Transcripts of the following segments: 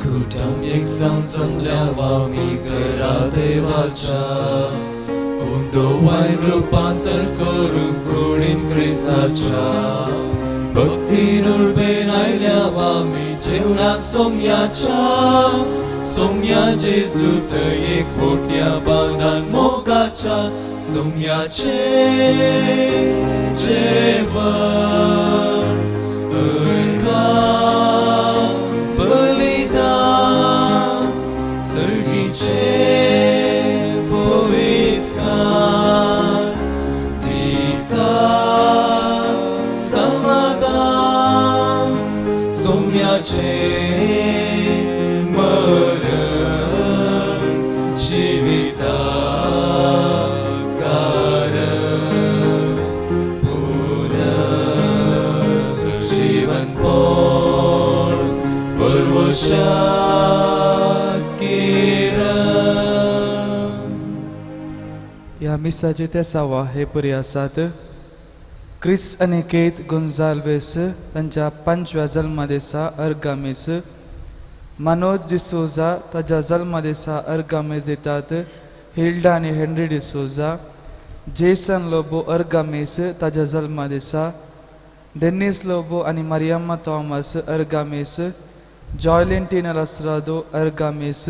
कुटुंब एक जमल्या आमी घरा देवाच्या उंडो वायन रुपांतर करून कुडीन क्रिस्ताच्या भक्तीन उर्बेन आयल्या आमी जेवणाक सोम्याच्या सोम्या जेजू थंय एक मोट्या बांदान मोगाच्या सोम्याचें जेवण अर्घा बलिदान सर्गीचें पवित्रकान दिता समाधान सोम्याचें मरण जिविता कारण पुनर्जीवन पण परवशा किरण. ह्या मिसाचे तेसावा हे परी आसात. क्रिस आनी केत गोन्जाल्वेस तांच्या 5व्या जल्मदिसा अर्गामीस, मनोज डिसोजा ताच्या जल्मदिसा अर्गामीस दितात हिल्डा आनी हेनरी डिसोजा, जेसन लोबो अर्गामीस ताच्या जल्मदिसा, डेनिस लोबो आनी मरियम्मा थॉमस अर्गामीस, जॉयलिन टिना लस्त्रादो अर्गामीस,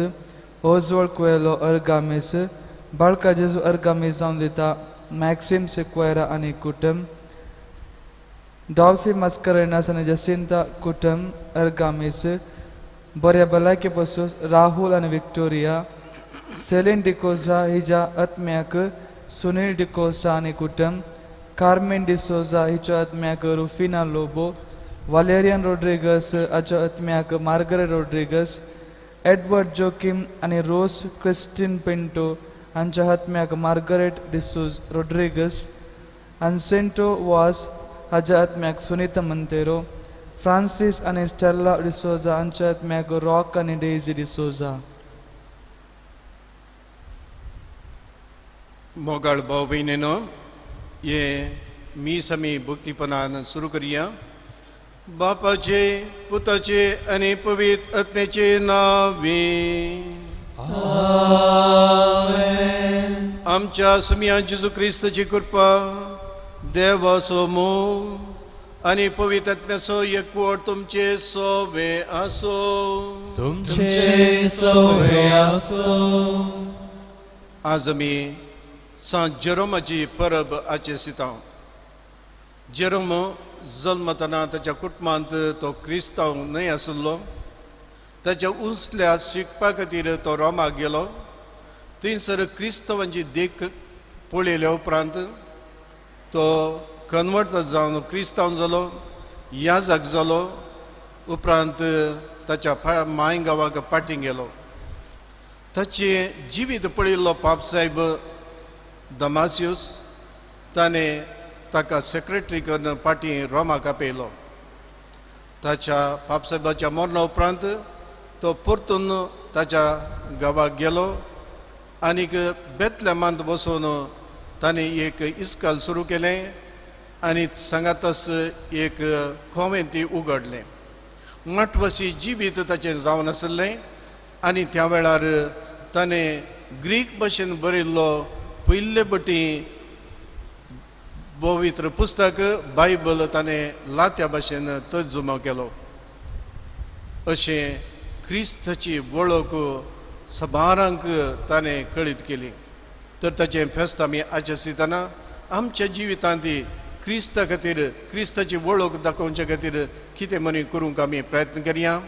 ओजवळ कुएलो अर्गामीस, बाळका जेजू अर्गामीस जावन दिता मॅक्सिम सिक्वेरा आनी कुटुंब, डॉल्फी मस्करेनास आनी जसिंता कुटुंब अर्गामीस, बऱ्या भलायके पसून राहुल आनी विक्टोरिया, सेलीन डिकोजा हिज्या आत्म्याक सुनील डिकोसा आनी कुटुंब, कार्मेन डिसोजा हिच्या आत्म्याक रुफिना लोबो, वालेरियन रोड्रिगस हाच्या आत्म्याक मार्गरेट रोड्रिगस, एडवर्ड जोकीम आनी रोस क्रिस्टीन पिंटो हांच्या आत्म्याक मार्गरेट डिसोज रोड्रिगस, आन्सेंटो वास हाच्या आत्म्याक सुनीता मंतेरो, फ्रांसीस आनी स्टेल्ला डिसोजा हांच्या आत्म्याक रॉक आनी डेझी डिसोजा. मोगाळ भाव भयणीनो, हे मीस आमी भक्तीपणान सुरू करया. बापाचे, पुताचे आनी पवित्र आत्म्याचे नांवे. आमेन. आमच्या सुमया जेजू क्रिस्ताची कृपा, देवाचो मोग आनी पवित्र आत्म्याचो एकवट तुमचे सोवे आसो. तुमचे सोवे आसो. आज आमी सांत जेरोमाची परब आचेसिता. जेरोम जल्मतना ताच्या कुटुंबांत तो क्रिस्तांव न्हय आशिल्लो. ताच्या उंचल्या शिकपा खातीर तो रोमाक गेलो. थंयसर क्रिस्तांवांची देख पळयल्या उपरांत तो कन्वर्ट जावन क्रिस्तांव जालो, याजक जालो. उपरांत ताच्या माय गांवाक पाटीं गेलो. ताचें जिवीत पळयल्लो पाप साहेब दमासियूस ताणें ताका सेक्रेटरी करून पाटीं रोमाक आपयलो. ताच्या पापसाहेबाच्या मरणा उपरांत तो परतून ताच्या गांवाक गेलो आनीक बेतलेमांत बसून ताणें एक इस्काल सुरू केलें आनी सांगातच एक कोवेंती उगडलें. मठवसी जिवीत ताचें जावन आशिल्लें आनी त्या वेळार ताणें ग्रीक भाशेन बरयल्लो पयले पटी पवित्र पुस्तक बायबल ताणें लात्या भाशेन तर्जुमो केलो. अशें क्रिस्ताची वळख सबारांक ताणें कळीत केली. तर ताचें फेस्त आमी आचरितना आमच्या जिवितांत क्रिस्ता खातीर, क्रिस्ताची वळख दाखोवचे खातीर कितें म्हणी करूंक आमी प्रयत्न करया.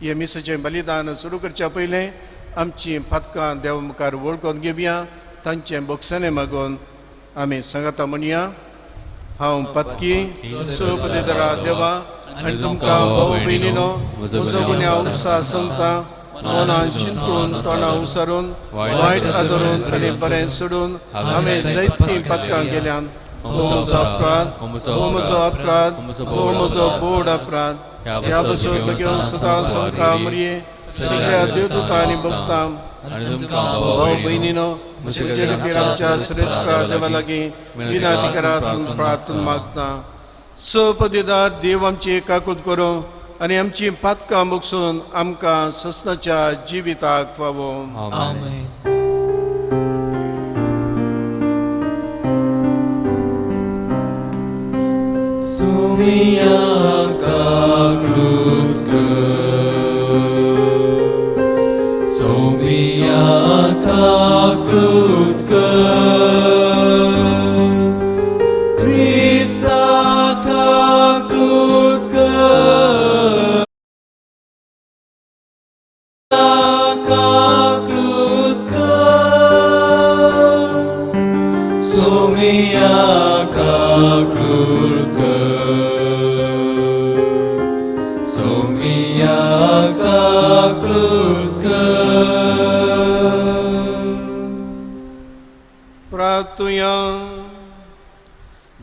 हे मिसाचें बलिदान सुरू करच्या पयलें आमचीं पातकां देवा मुखार वळखून घेवया. तांचें बोगसणें मागून आमी सांगाता म्हणया, हांव पातकी सपदेदरा देवा आनी तुमकां भाव भयणीनो म्हजो गुन्यांव उत्साह सांगता. मनान चिंतून, तोंडां उसारून, वायट आदरून आनी बरें सोडून हांवें जायतीं पातकां केल्यान. हो म्हजो अपराध, हो म्हजो अपराध, हो म्हजो बोड अपराध. ह्या बसून घेवन सदां समकां मरये सगळ्या देवदूतां आनी भक्तां भाव भयणीनो म्हजे खातीर आमच्या श्रेश्ठ देवा लागीं विनंती करात म्हूण प्रार्थना मागता. सपदेदार देव आमची काकूत करूं, आनी आमची पातकां बगसून आमकां ससनाच्या जिविताक फावो. आमेन.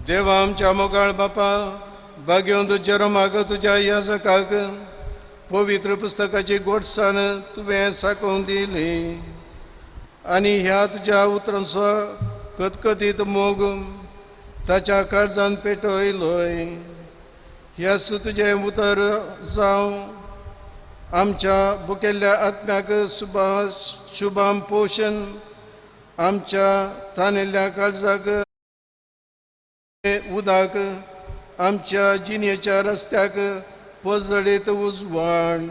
देवा आमच्या मोगाळ बापा, भाग्यवंत जेरोमाक तुज्या याजकाक पवित्र पुस्तकाची गोडसाण तुवें साकोवन दिली आनी ह्या तुज्या उतरांचो कतकतीत मोग ताच्या काळजान पेटयलोय. ह्याच तुजें उतर जावं आमच्या बुकेल्ल्या आत्म्याक शुभाम पोशण, आमच्या तानेल्ल्या काळजाक उदक, आमच्या जिणेच्या रस्त्याक पजळीत उजवाण.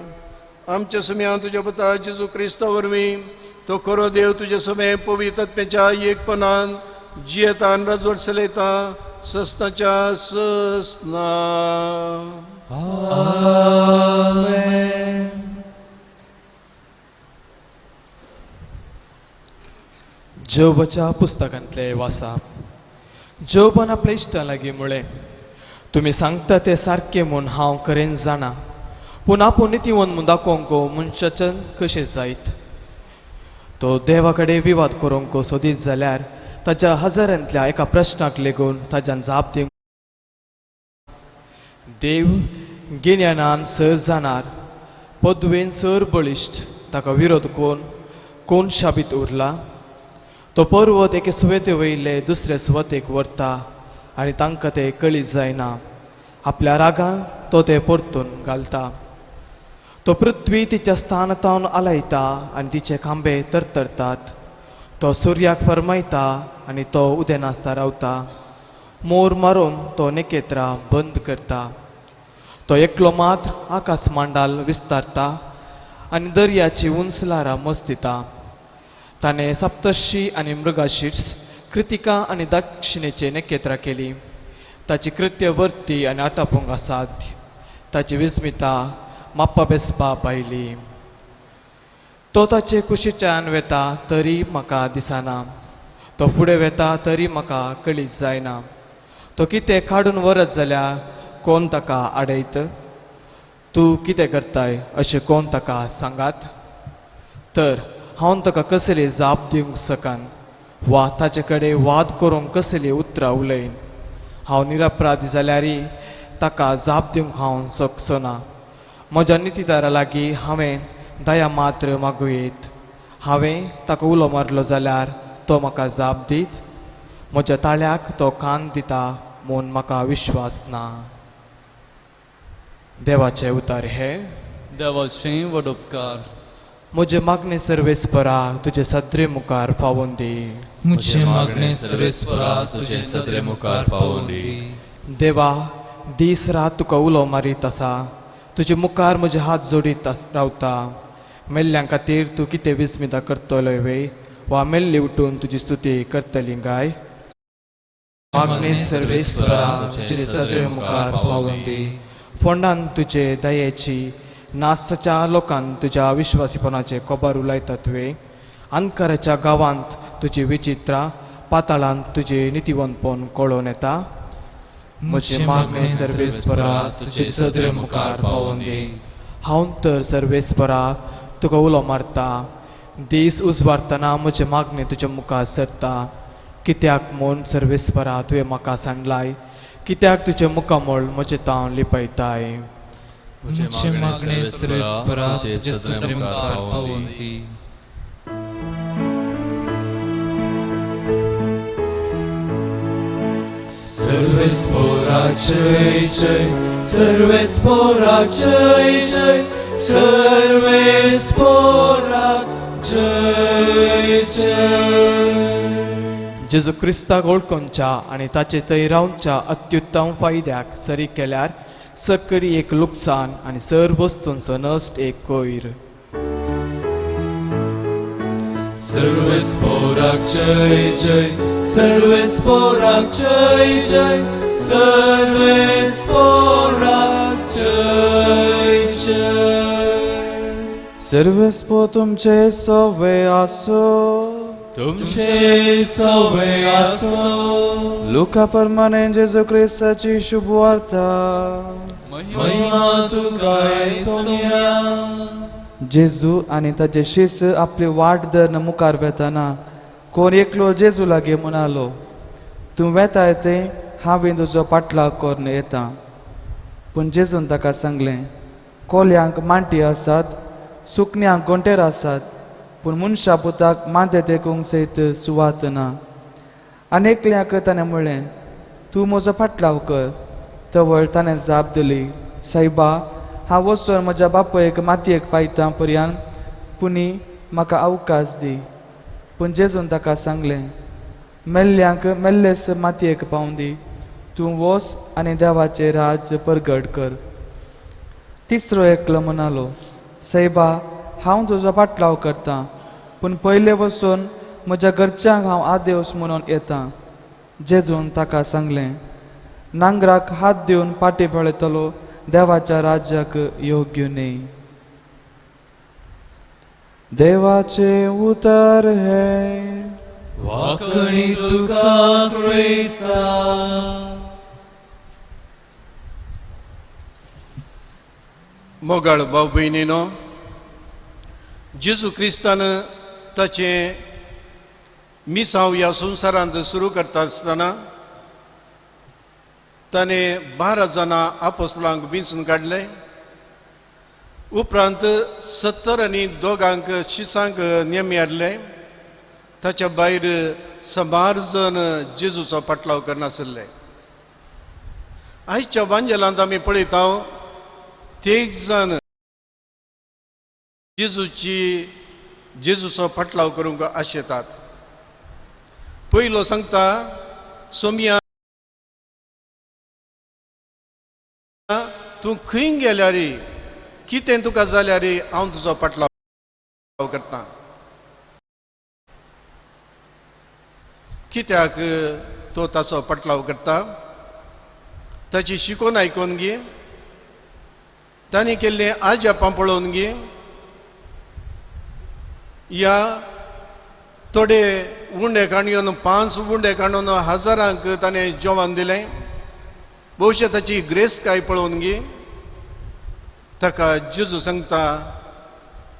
आमच्या सम्यान तुज्या पुता जेजू क्रिस्ता वरवीं तो खरो देव तुज्या समय पवित्रत्म्याच्या एकपणान जियेतान रजवड चलयता सस्नाच्या सस्ना. आमेन. जोबाच्या पुस्तकांतले वासाप. जोबान आपल्या इश्टा लागीं म्हळें, तुमी सांगता तें सारकें म्हूण हांव करेन जाणा, पूण आपूण नितीवंत म्हूण दाखोवंक मनशाच्यान कशें जायत? तो देवा कडेन विवाद करूंक सोदीत जाल्यार ताच्या हजारांतल्या एका प्रश्नाक लेगून ताज्यान जाप दिवंक. देव गिन्यानान सर जाणार, पदवेन सर बळिश्ट, ताका विरोध कोण कोण शाबीत उरला? तो पर्वत एके सुवेते वयले दुसरे सुवातेक व्हरता आनी तांकां ते कळीत जायना. आपल्या रागान तो ते परतून घालता. तो पृथ्वी तिच्या स्थानांतावन आलायता आनी तिचे खांबे तरतरतात. तो सुर्याक फरमायता आनी तो उदेनासता रावता. मोर मारून तो नेकेत्रां बंद करता. तो एकलो मात्र आकाश मांडाल विस्तारता आनी दर्याची उंच ल्हारां मस्तिता. ताणें सप्तशी आनी मृगाशीर्स, कृतिका आनी दक्षिणेचे नखेत्रां केली. ताची कृत्य वर्ती आनी आटापूंक असाध्य. ताची विस्मिता माप्पा बेसपा पायली. तो ताचे कुशीच्यान वेता तरी म्हाका दिसना, तो फुडें वेता तरी म्हाका कळीत जायना. तो कितें काडून व्हरत जाल्यार कोण ताका आडयत? तूं कितें करताय अशें कोण ताका सांगात? तर हांव ताका कसली जाप दिवंक शकन वा ताचे कडेन वाद करूंक कसली उतरां उलयन? हांव निरपराधी जाल्यारय ताका जाप दिवंक हांव शकचो ना. म्हज्या नितीदारा लागीं हांवें दया मात्र मागुयेत. हांवें ताका उलो मारलो जाल्यार तो म्हाका जाप दीत? म्हज्या ताळ्याक तो कान दिता म्हूण म्हाका विश्वास ना. देवाचे उतार हे. देवाचे व्हड उपकार. म्हजे मागणे सर्वेस्परा तुजे सदरे मुखार पावोवन दी. म्हजे मागणे सर्वेस्परा तुजे सदरे मुखार पावोवन दी. देवा, दीस रात तुका उलो मारीत आसा. तुजे मुखार म्हजे हात जोडीत रावता. मेल्ल्यां खातीर तूं कितें विस्मिता करतलोय वे, वा मेल्ली उठून तुजी स्तुती करतली गाय? मागणे सर्वेस्परा तुजे सदरे मुखार पावोवन दी. फोंडान तुजे दयेची नासच्या लोकांक तुज्या विश्वासीपणाचे खबर उलयतात वे. अंकाराच्या गांवांत तुजी विचित्रा, पाताळांत तुजें नितीवंतपण कळोवन येता. म्हजें मागणें सर्वेस्परा तुजे सदरे मुखार पावोवन दी. हांव तर सर्वेस्परा तुका उलो मारता. दीस उजवाडतना म्हजें मागणें तुज्या मुखार सरता. कित्याक म्हूण सर्वेस्परा तुवें म्हाका सांडलाय? कित्याक तुजें मुखामळ म्हजें तावन लिपयताय? म्हजें मागणें सर्वेस्परा तुजे सदरे मुखार पावोवन दी. सर्वेस्पोराक जय जय, सर्वेस्पोराक जय जय, सर्वेस्पोराक जय जय. जेजू क्रिस्ताक वळखोवच्या आनी ताचे थंय रावच्या अत्युत्तम फायद्याक सरी केल्यार सकडी एक लुकसाण आनी सर वस्तूंचो नश्ट एक कोयर. सर्वेस्पोराक जय जय, सर्वेस्पोराक जय जय, सर्वेस्पोराक जय जय. सर्वेस्पो तुमचे सवे आसो. तुमचे सवे आसो. लुका प्रमाणे जेजू क्रिस्ताची शुभवार्ता. महिमा तुका सोम्या. जेजू आनी ताजे शिस आपली वाट धरून मुखार वेतना कोण एकलो जेजू लागीं म्हणालो, तूं वेताय तें हांवें तुजो पाटलाव करून येता. पूण जेजून ताका सांगलें, कोल्यांक मांटी आसात, सुकण्यांक गोंटेर आसात, पूण मनशा पुताक माथें तेकूंक सयत सुवात ना. आनी एकल्याक ताणें म्हणलें, तूं म्हजो फाटलाव कर. तवळ ताणें जाप दिली, सायबा, हांव वचून म्हज्या बापायक मातयेक पायता पर्यान पुणी म्हाका अवकाश दी. पूण जेजून ताका सांगलें, मेल्ल्यांक मेल्लेस मातयेक पावूं दी, तूं वच आनी देवाचें राज्य परगट कर. तिसरो एकलो म्हणालो, सायबा, हांव तुजो पाटलाव करता, पूण पयलें वचून म्हज्या घरच्यांक हांव आदेवस म्हणून येता. जेजून ताका सांगलें, नांगराक हात दिवन पाटी पळयतलो देवाच्या राज्याक योग्य न्हय. देवाचें उतर हें. वाकणी तुका क्रिस्ता. मोगाळ भाव भयणीनो, जेजू क्रिस्तान ताचें मिसांव ह्या संवसारांत सुरू करता आसतना ताणें 12 जाणां आपोस्लांक विंचून काडले. उपरांत 72 शिसांक नेम हाडले. ताच्या भायर 100 जण जेजूचो पाटलाव करनासले. आयच्या वांजेलांत आमी पळयता 13 जाण जेजूचो पाटलाव करूंक आशेतात. पयलो सांगता, सोम्या, तूं खंय गेल्यार, कितें तुका जाल्यार हांव तुजो पाटलाव करता. कित्याक तो ताचो पाटलाव करता? ताची शिकोवन आयकोन गी, तांणी केल्लें आजापां पळोवन गी, या थोडे उंडे काणयोन 5 उंडे काणून हजारांक ताणें जेवण दिलें. भोवशा ताची ग्रेसकाय पळोवन गी. ताका जेजू सांगता,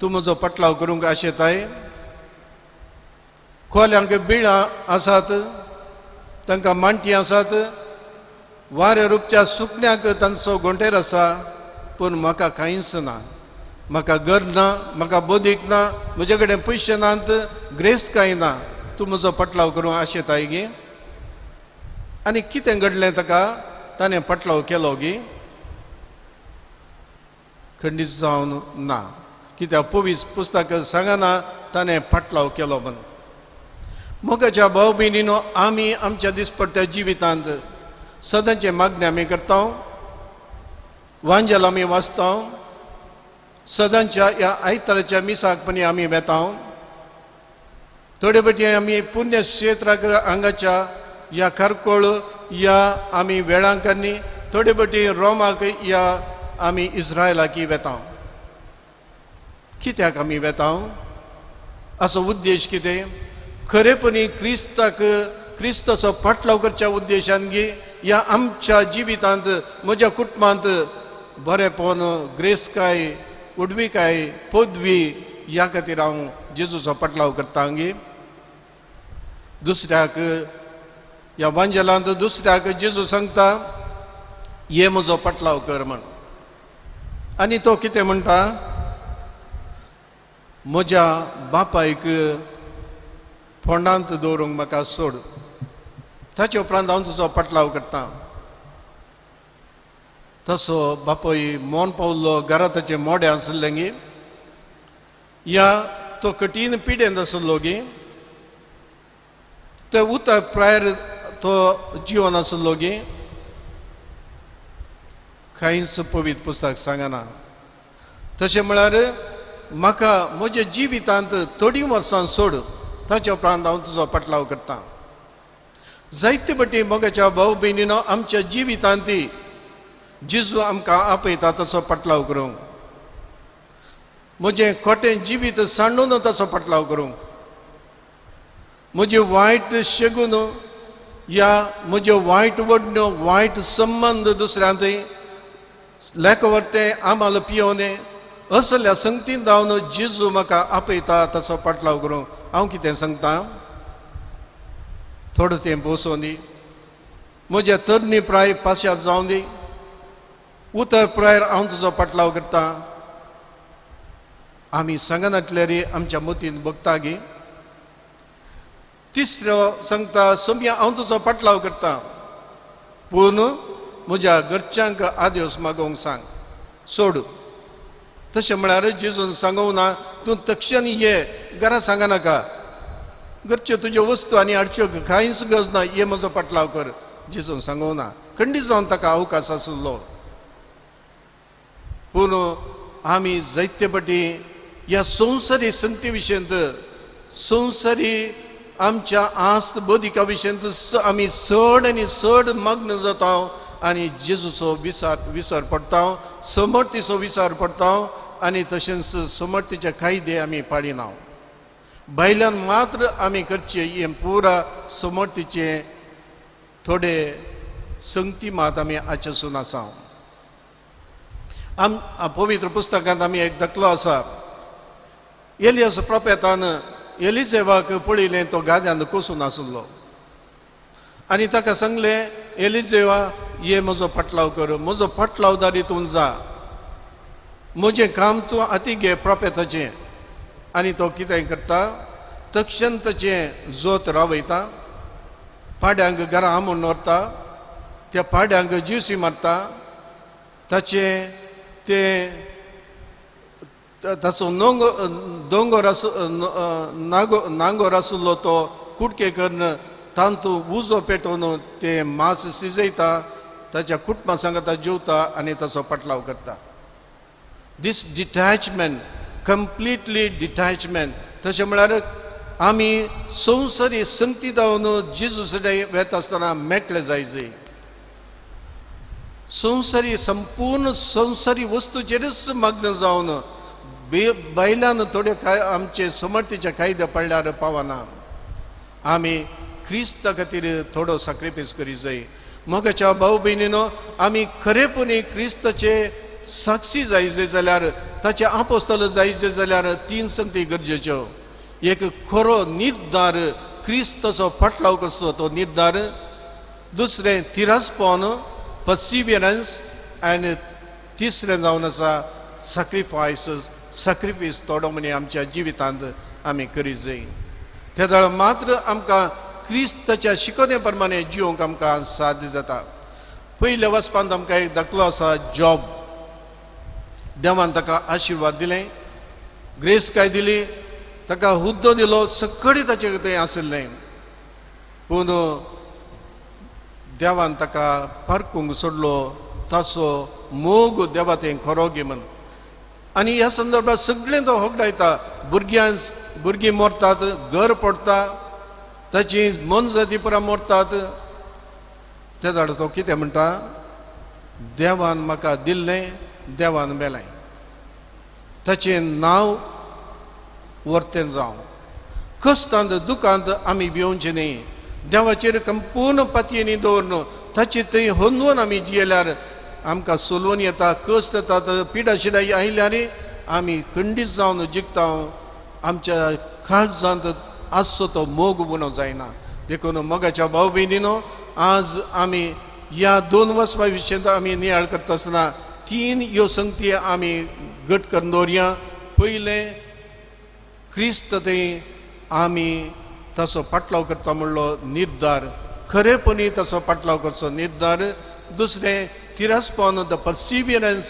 तूं म्हजो पाटलाव करूंक आशेताय. कोल्यांक बिळां आसात, तांकां मांटी आसात, वाऱ्या रुपच्या सुकण्याक तांचो गोंटेर आसा, पूण म्हाका कांयच ना. म्हाका घर ना, म्हाका बदीक ना, म्हजे कडेन पयशे नात, ग्रेस कांय ना. तूं म्हजो पाटलाव करूंक आशेताय गी. आनी कितें घडलें ताका? ताणें पाटलाव केलो गी? खंडीत जावन ना. कित्याक पवीस पुस्तक सांगना ताणें पाटलाव केलो म्हण. मोगाच्या भाव भयणीनो, आमी आमच्या दिसपट्ट्या जिवितांत सदांचे मागणे आमी करता, वांजेल आमी वाचता, सदांच्या ह्या आयताराच्या मिसाक पण आमी वेता. थोडे फावटी आमी पुण्यक्षेत्राक हांगाच्या ह्या खारकोळ या आमी वेळांकांनी, थोडे फावटी रोमाक या आमी इस्रायलाकी वेता. कित्याक आमी वेता? असो उद्देश कितें? खरेपणी क्रिस्ताक क्रिस्ताचो पाटलाव करच्या उद्देशान गी ह्या आमच्या जिवितांत म्हज्या कुटुंबांत बरेपण, ग्रेसकाय, उडविकाय, पदवी ह्या खातीर हांव जेजूचो पाटलाव करता गी. दुसऱ्याक ह्या वांजेलांत दुसऱ्याक जेजू सांगता, ये म्हजो पाटलाव कर म्हण. आनी तो कितें म्हणटा? म्हज्या बापायक फोंडांत दवरूंक म्हाका सोड. ताचे उपरांत हांव तुजो पाटलाव करता. तसो बापूय मोन पावल्लो घरा ताचें मोडें आसलें गी या तो कठीण पिडेंत आसलो गी, ते उदक प्रायर तो जिवन आसलो गी, कांयच पवित्र पुस्तक सांगना. तशें म्हळ्यार म्हाका म्हज्या जिवितांत थोडीं वर्सां सोड, ताच्या उपरांत हांव तुजो पाटलाव करता. जायते पटी मोगाच्या भाव भयणीनो आमच्या जिवितांत जेजू आमकां आपयता तसो पाटलाव करूंक, म्हजें खोटें जिवीत सांडून ताचो पाटलाव करूंक, म्हजें वायट शेगून या म्हज्यो वायट वडण्यो वायट संबंद दुसऱ्यांत लेखवर्तें आमाल पियोने असल्या संगतीन धांवन जेजू म्हाका आपयता तसो पाटलाव करूंक हांव कितें सांगता? थोडो तें बसोवन दी, म्हज्या तरणी प्राय पाशाद जावन दी, उतर प्रायर हांव तुजो पाटलाव करता. आमी सांगनातल्यार आमच्या मतीन बगता गी. तिसरो सांगता, सोम्या हांव तुजो पाटलाव करता, पूण म्हज्या घरच्यांक आदेस मागोवंक सांग, सोड. तशें म्हळ्यार जेजून सांगूंक ना तूं तक्षण ये, घरा सांगनाका, घरच्यो तुज्यो वस्तू आनी हाडच्यो कांयच गरज ना, ये म्हजो पाटलाव कर. जेजून सांगूंक ना, खंडीत जावन ताका अवकाश आसलो. पूण आमी जायते पटी ह्या संवसारी संगती विशयंत, संवसारी आमच्या आस्त बोधिका विशयंत आमी चड आनी चड मग्न जाता आनी जेजूचो विसर पडटा, समर्थीचो विसर पडटा आनी तशेंच समर्थीचे कायदे आमी पाळिना. भायल्यान मात्र आमी करचे हें पुरा समर्थीचे थोडे संगती मात आमी आचसून आसा. आम पवित्र पुस्तकांत आमी एक दाखलो आसा. एलियास प्रोफेतान एलिजेवाक पळयलें, तो गाद्यान कोसून आसलो आनी ताका सांगलें, एलिजेवा ये म्हजो पाटलाव कर, म्हजो पाटलावदारी तूं जा, म्हजें काम तूं आती घे प्रोफेताचें. आनी तो कितें करता, तक्षण ताचें जोत रावयता, पाड्यांक घरा आमून व्हरता, त्या पाड्यांक ज्युसी मारता, ताचें तें ताचो नोंगो दोंगोर आस नांगोर आसलो तो कुडके करून तांतू उजो पेटोवन तें मांस शिजयता, ताच्या कुटुंबा सांगता जेवता आनी ताचो पाटलाव करता. दीस डिटॅचमेंट, कंप्लिटली डिटॅचमेंट. तशें म्हळ्यार आमी संवसारी संगती जावन जेजू सदां वेता आसतना मेकळे जाय जाय. संवसारी संपूर्ण संवसारी वस्तूचेरच मग्न जावन बायलान थोड्यो काय आमचे समर्थीचे कायदे पडल्यार पावना. आमी क्रिस्ता खातीर थोडो साक्रिफायस करी जाय. मोगाच्या भाव भयणीनो आमी खरेपणी क्रिस्ताचे साक्षी जाय जाय जाल्यार, ताचे आपोस्तल जाय जाय जाल्यार तीन संगती गरजेच्यो. एक खरो निर्धार, क्रिस्ताचो फाटलाव करचो तो निर्धार, दुसरें तिरस्पण पर्सिवियरन्स, आनी तिसरें जावन आसा सॅक्रिफायसीस. सॅक्रिफायस थोडो म्हणी आमच्या जिवितांत आमी करी जाय. ते वेळार मात्र आमकां क्रिस्ताच्या शिकवणे प्रमाणे जिवंक आमकां साध्य जाता. पयल्या वचपांत आमकां एक दाखलो आसा, जॉब. देवान ताका आशिर्वाद दिले, ग्रेस काय दिली, ताका हुद्दो दिलो, सगळें ताचे थंय आशिल्लें. पूण देवान ताका पारकूंक सोडलो, ताचो मोग देवा थंय खरो गी म्हण. आनी ह्या संदर्भात सगळें तो होगडायता. भुरगीं मरतात, घर पडटा, ताची मनजाती पुरा मरतात. ते जाणा तो कितें म्हणटा, देवान म्हाका दिल्लें देवान मेलें, ताचें नांव वर्तें जावं. कश्टांत दुखांत आमी भिवचें न्ही, देवाचेर संपूर्ण पातयेनी दवरून ताचे थंय होंदून आमी जियेल्यार आमकां सोलवून येता. कश्ट येतात, पिडा शिडा आयल्यार आमी खंडीत जावन जिखता, आमच्या काळजांत आसचो तो मोग उणो जायना. देखून मोगाच्या भाव भयणीनो आज आमी ह्या दोन वचपा विशयांत आमी नियाळ करता आसतना तीन ह्यो संगती आमी घट करून दवरया. पयलें, क्रिस्त थंय आमी ताचो पाटलाव करता म्हणलो निर्धार, खरेपणी ताचो पाटलाव करचो निर्धार. दुसरें तिरस्पन the पर्सिवियरन्स,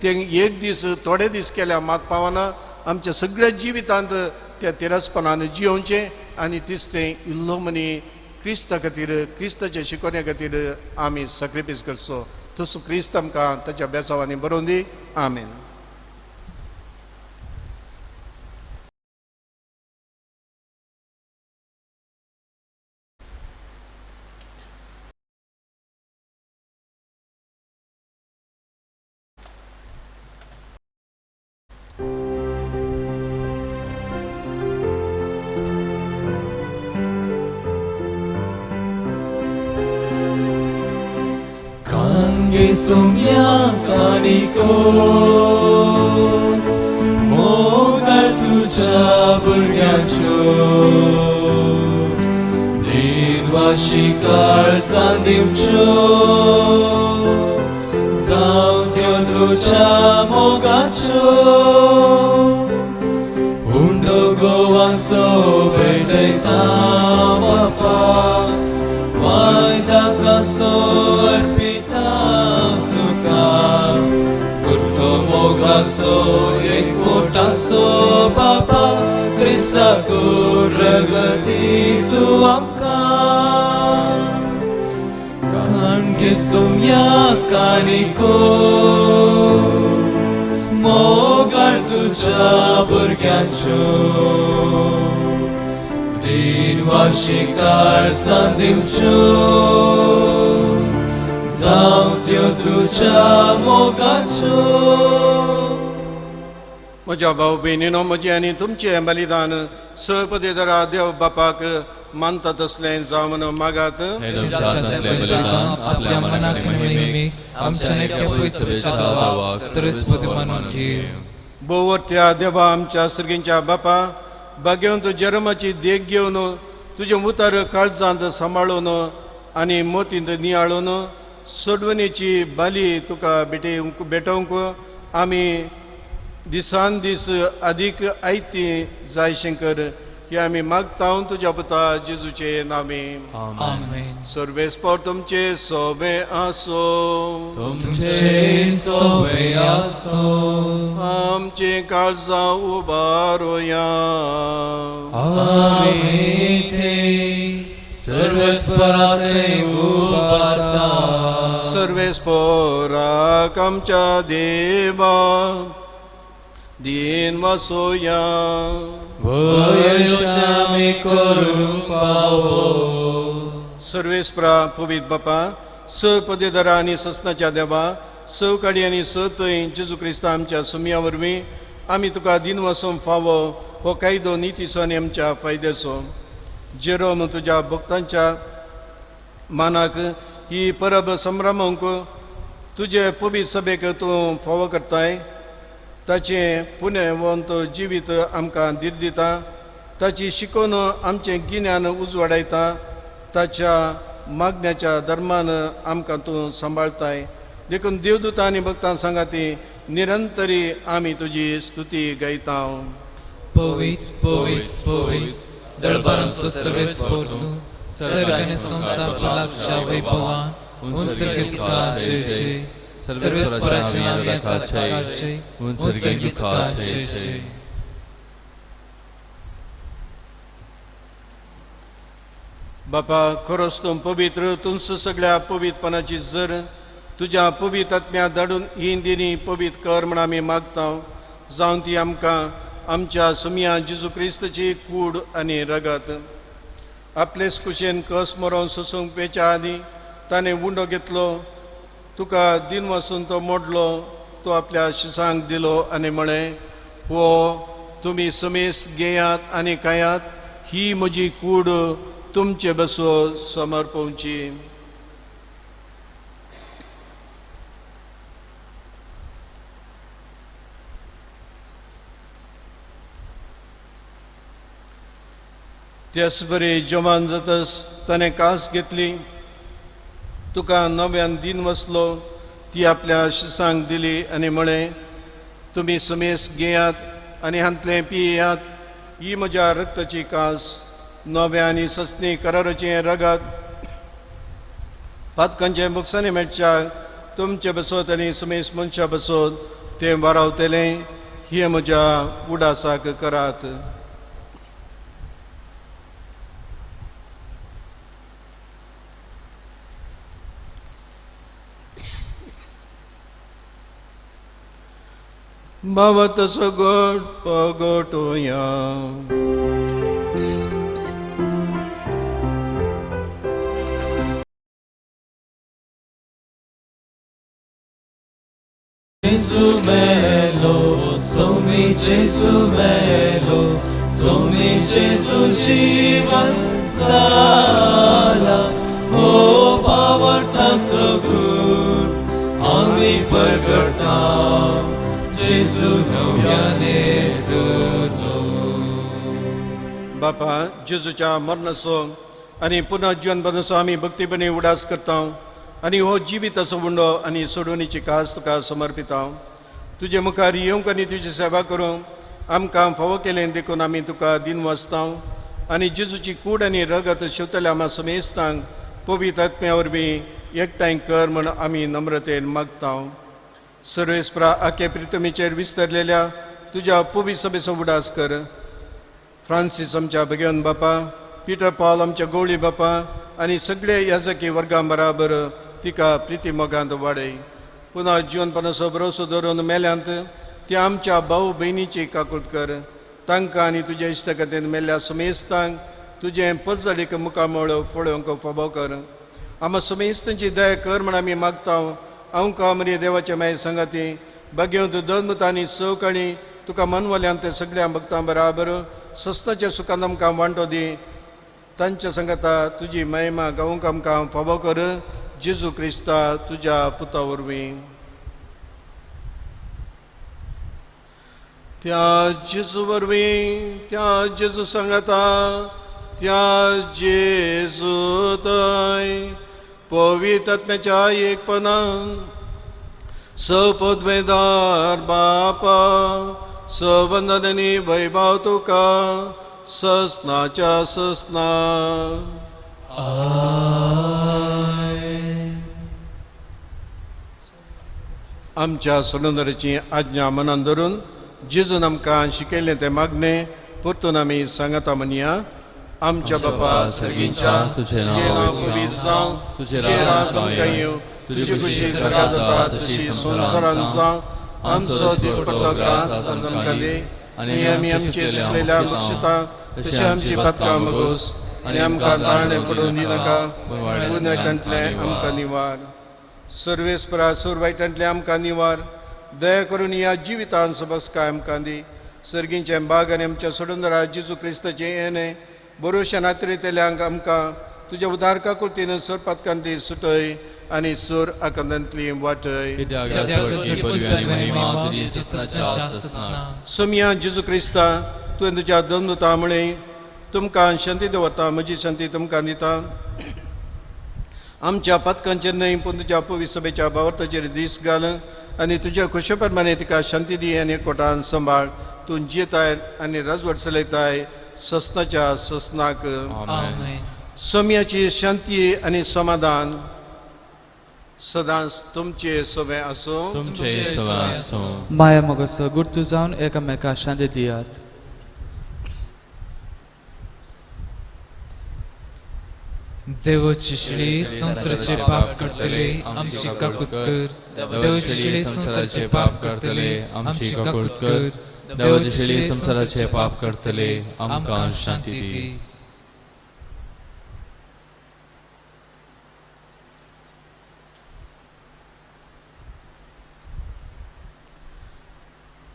तें एक दीस थोडे दीस केल्यार मात पावना, आमच्या सगळ्या जिवितांत त्या तिरस्पनान जियोवचें. आनी तिसरें इल्लो मनी क्रिस्ता खातीर, क्रिस्ताच्या शिकोवण्या खातीर आमी सॅक्रिफायस करचो. तसो क्रिस्त आमकां ताच्या बेसावांनी बरोवन दी. आमेन. Sumya kaniko मोगाळ तुझ्या भुरग्यांच्यो दिनवाशी काळजां दिवच्यो जावं त्यो तुझ्या मोगाच्यो उंडो गोवांचो भेटयता बापा वायदाकाचो अर्पिता मोगासो एकवटासो बाबा क्रिस्ता प्रगती तूं आमकां काणगे सोम्या कानिको मोगाळ तुज्या भुरग्यांच्यो दिनवाशी काळजां दिवच्यो जावं त्यो तुज्या मोगाच्यो. म्हज्या भाव भयणीनो, म्हजें आनी तुमचें बलिदान सपदेदरा देव बापाक मानता तसलें जावन मागात. आपल्या मनाक आमच्या सरस्वती मानून घे. बोवरत्या देवा आमच्या सर्गींच्या बापा, बागेवन जरमाची देख घेवन तुजें उतर काळजांत सांबाळून आनी मोतींत नियाळून सोडवणेची बाली तुका भेटोवंक आमी दिसान दीस अदीक आयती जाय शंकर हे आमी मागता तुज्या पुता जेजूचे नामे. आमेन. सर्वेस्पर तुमचे सोबे आसो, तुमचे सोबे आसो. आमचे काळजां उबारोया. आमी ते सर्वेस्पराते उबारता. सर्वेस्पराक आमच्या देवा दीन वसोया. वयशामी करूंक फावो. सर्वेस्परा पवित बापा, स पदेदरा आनी ससनाच्या देवा, स काडी आनी स थंय जेजू क्रिस्ता आमच्या सुमया वरवीं आमी तुका दीन वसोवंक फावो हो कायदो नितीचो आनी आमच्या फायद्याचो. जेरोम तुज्या भक्तांच्या मानाक ही परब संभ्रमूंक तुजे पवित्र सभेक तूं फावो करताय. ताचें पुण्यवंत जिवीत आमकां धीर दिता, ताची शिकोवन आमचें गिन्यान उजवाडायता, ताच्या मागण्याच्या धर्मान आमकां तूं सांबाळताय. देखून देवदूतां आनी भक्तां सांगाती निरंतरी आमी तुजी स्तुती गायता. पवित्र पवित्र पवित्र दळबारांचो सर्वेस्पर तूं, सर्ग आनी संवसार लागच्या वैभवान उंच तुका जय जय. सर्वेस्पराचे नांव ताचे उंच तुका जय जय. बापा, खरोच तूं पवित्र, तुमचो सगळ्या पवित्रपणाची जर तुज्या पवित्र आत्म्या धाडून ही दिनी पवित्र कर म्हण आमी मागता. जावन ती आमकां आमच्या सुमया जेजू क्रिस्ताची कूड आनी रगत आपलेच कुशेन कस मरोवन सोसूंक पेच्या आदीं ताणें उंडो घेतलो, तुका दिन वसून तो मोडलो, तो आपल्या शिसांक दिलो आनी म्हळें, हो तुमी समेस घेयात आनी खायात, ही म्हजी कूड तुमचे बसो समर्पवची. त्याच बरी जेवण जातस ताणें कास घेतली, तुका नव्यान दिन वसलो, ती आपल्या शिसांक दिली आनी म्हळें, तुमी समेस घेयात आनी हांतलें पियात, ही म्हज्या रक्ताची कास, नव्या आनी सस्नी कराराचें रगत, पातकांचे मुकसानी मेळच्या तुमचे बसोत आनी समेस मनशा बसोत तें वारावतलें हे म्हज्या उडासाक करात. भवत सगोट पगोटोया. Jesu melo, somi Jesu melo, somi Jesu जीवन जाला, हो पावडता सगुण आमी परगटा, जेजू नव्याने तुलो. बापा जेजूच्या मरणाचो आनी पुनः जीवन बदनाचो आमी भक्तीपणी उडास करता आनी हो जिवीताचो उंडो आनी सोडवणीची कास तुका समर्पिता. तुजे मुखार येवंक आनी तुजी सेवा करूंक आमकां फावो केलें देखून आमी तुका दिन वाचता आनी जेजूची कूड आनी रगत शेवतल्या आमा समेस्तांक पवित्र आत्म्या वरवीं एकठांय कर म्हण आमी नम्रतेन मागता. सर्वेस्परा आखे प्रितमीचेर विस्तरलेल्या तुज्या पवित्र सभेचो उडास कर. फ्रांसीस आमच्या भगवान बापा, पिटर पॉल आमच्या गवळी बापा आनी सगळे याजकी वर्गां बराबर तिका प्रिती मोगांत वाडय. पुनः जिवनपणाचो भरोसो दवरून मेल्यांत त्या आमच्या भाव भयणीची काकूत कर. तांकां आनी तुज्या इश्टकतेन मेल्ल्या समेस्तांक तुजें पजडीक मुखामळ फळोवंक फावो कर. आमा समेस्तांची दया कर म्हण आमी मागता. आमकां मरे देवाच्या माय सांगाती भाग्यवंत दोन आनी सवकाळी तुका मनवल्यान ते सगळ्या भक्तां बराबर सस्ताच्या सुखान आमकां वांटो दी. तांच्या सांगाता तुजी महिमा गावंक आमकां फावो कर. जेजू क्रिस्ता तुज्या पुता वरवीं. त्या जेजू वरवीं, त्या जेजू सांगाता, त्या जेजू थंय पवित्र आत्म्याच्या एकपणान सपदवेदार बापा सवंदन आनी वैभव तुका ससनाच्या ससना. आमच्या सोडूनदाराची आज्ञा मनान धरून जेजून आमकां शिकयलें तें मागणें परतून आमी सांगाता म्हणया. आमच्या बापा सर्गींच्या, तुजें नांव पवित्र जावं, तुजें राज आमकां येवं, तुजी खुशी स्वर्गांत जाता तशी संवसारांत जावं. आमचो दिसपट्टो ग्रास आज आमकां दी आनी आमी आमचे चुकलेल्या बक्षिता तशें आमची पातकां मगोस आनी आमकां ताळणें पडून दिनाका, गुन्यांतलें आमकां निवार. सर्वेस्परा सूर वायटांतलें आमकां निवार. दया करून ह्या जिवितान सबसकाय आमकां दी. सर्गींचें बाग आनी आमच्या सोडूनदारा जेजू क्रिस्ताचें येणें बरोवश्या नात्रेतल्यांक आमकां तुज्या उदार काकुळतीन सोर पातकांतली सुटय आनी सोर आकांतांतली वाटय. सोमया जेजू क्रिस्ता, तुवें तुज्या दोन दुता म्हळें, तुमकां शांती दवरता, म्हजी शांती तुमकां दिता. आमच्या पातकांचेर न्हय पूण तुज्या पवित्र सभेच्या भावार्थाचेर दीस घाल आनी तुज्या खुशे प्रमाणे तिका शांती दी आनी कोटान सांबाळ. तूं जियेताय आनी राजवट चलयताय ससनाच्या ससनाक. सोम्याची शांती आनी समाधान सदांच तुमचे सवे आसूं. माया मोगाचो गुर्तू जावन एकामेका शांती दियात. देवाची श्री संवसाराचे पाप करतले आमची काकूत कर. देवाची श्री संवसाराचे पाप करतले आमची काकूत कर. देवाची श्री संवसाराचे पाप करतले आमकां शांती दी.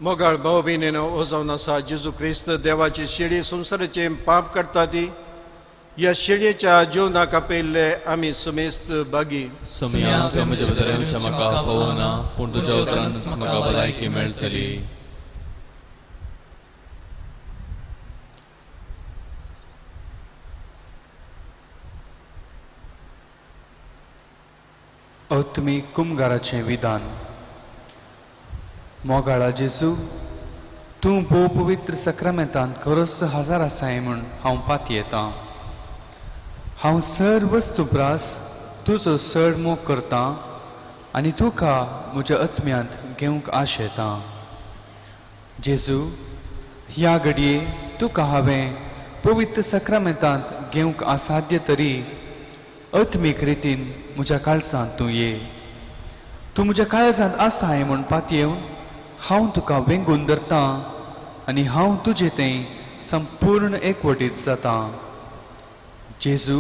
मोगाळ भाव भयणीनो, हो जावन आसा जेजू क्रिस्त देवाची शेळी संवसाराचे पाप करता ती ह्या शेळयेच्या जेवणाक आपयल्ले आमी समेस्त बागी. सोमया, तुवें म्हज्या भितर येवचें म्हाका फावना, पूण तुज्या उतरानच म्हाका भलायकी मेळटली. आत्मीक कुमगाराचें विधान. मोगाळा जेजू, तूं भोव पवित्र सक्रामेंतांत खरोच हजार आसाय म्हूण हांव पातयेतां. हांव सर वस्तू प्रास तुजो चड मोग करता आनी तुका म्हज्या आत्म्यांत घेवंक आशेता. जेजू, ह्या घडये तुका हांवें पवित्र सक्रमेंतांत घेवंक असाध्य तरी आत्मीक रितीन म्हज्या काळजांत तूं ये. तूं म्हज्या काळजांत आसाय म्हूण पातयेवन हांव तुका वेंगून धरतां आनी हांव तुजे थंय संपूर्ण एकवटीत जाता. जेजू,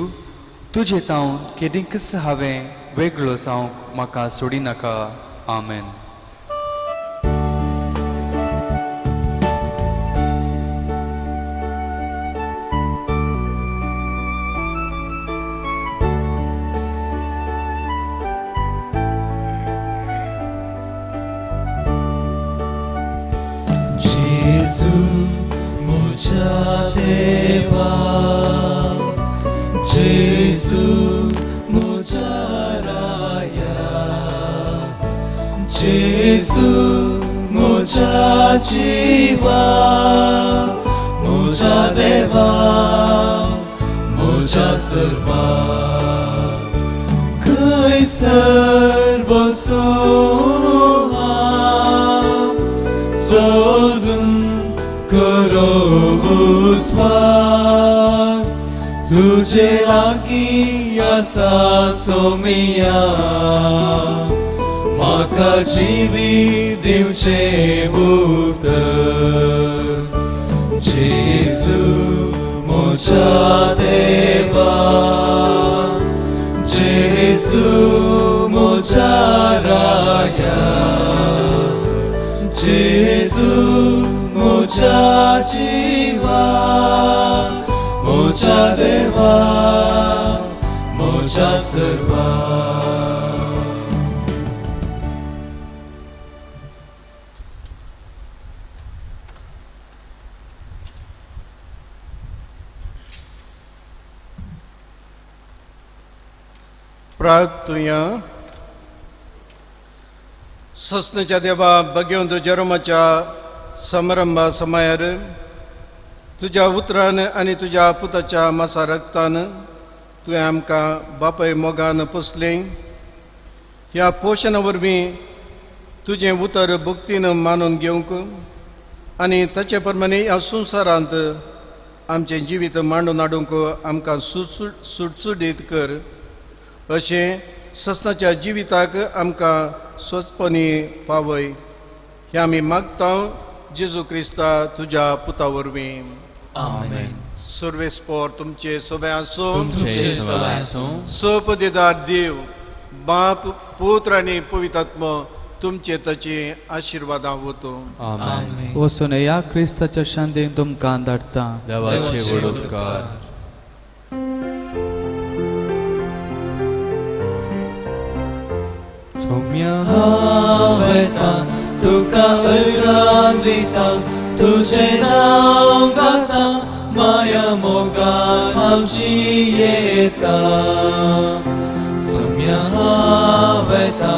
तुजे तावन केदींकच हांवें वेगळो जावंक म्हाका सोडिनाका. आमेन. जेजू म्हज्या देवा, जेजू म्हज्या राया, जेजू म्हज्या जिवा, म्हज्या देवा, म्हज्या सर्वा. खंयसर बसूं हांव सोदून करो उस्वार, तुजे लागीं आसा सोमिया, म्हाका जिवीत दिवचें उतर. जेजू म्हज्या देवा, जेजू म्हज्या राया, जेजू म्हज्या जिवा, म्हज्या देवा, म्हज्या सर्वा. प्रार्थुया. ससनेच्या देवा, भगवंत जेरोमाच्या समारंभा समायार तुज्या उतरान आनी तुज्या पुताच्या मासा रक्तान तुवें आमकां बापाय मोगान पोसलें. ह्या पोशणा वरवीं तुजें उतर भक्तीन मानून घेवंक आनी ताचे प्रमाणे ह्या संवसारांत आमचें जिवीत मांडून हाडूंक आमकां सुटसुटीत कर. अशें ससनाच्या जिविताक आमकां स्वस्पणी पावय हें आमी मागता जेजू क्रिस्ता तुज्या पुता वरवीं. आमेन. सर्वेस्पोर तुमचे सगळे आसूं. तुमचे सगळे आसूं. सोपदेदार देव बाप, पुत्र आनी पवित्र तुमचे ताची आशिर्वादां वतूं. आमेन. वचून ह्या क्रिस्ताच्या शांतीन तुमकां धाडटा. देवाचे व्हड उपकार. सोम्या हांव वेता तुका अर्घां दिता, तुजें नांव गाता, माया मोगान हांव जियेता. सोम्या हांव वेता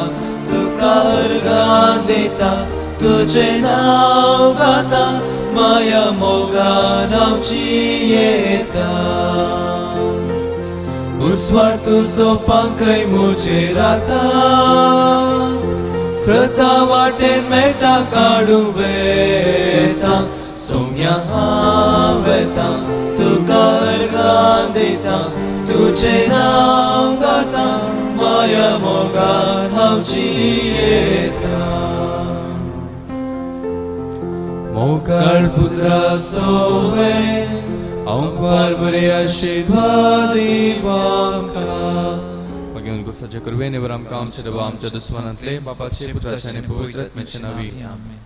तुका अर्घां दिता, तुजें नांव गाता, माया मोगान हांव जियेता. उस्वार तुजो फांकय म्हजेर आतां, सता वाटेन मेळटा काडूं वेता. सोम्या हांव वेता तुका अर्घां दिता, तुजें नांव गाता, माया मोगान हांव जियेता. मोगाळ पुत्रा सोवे अंकवार बरे आशिर्वाद आमकां. भगवंत गुरुसाचे कृपेन वर आमकां आमच्या देवा आमच्या दुस्मानांतले बापाचे पुत्राचे आनी पवित्र आत्म्याचे नांवी. आमेन.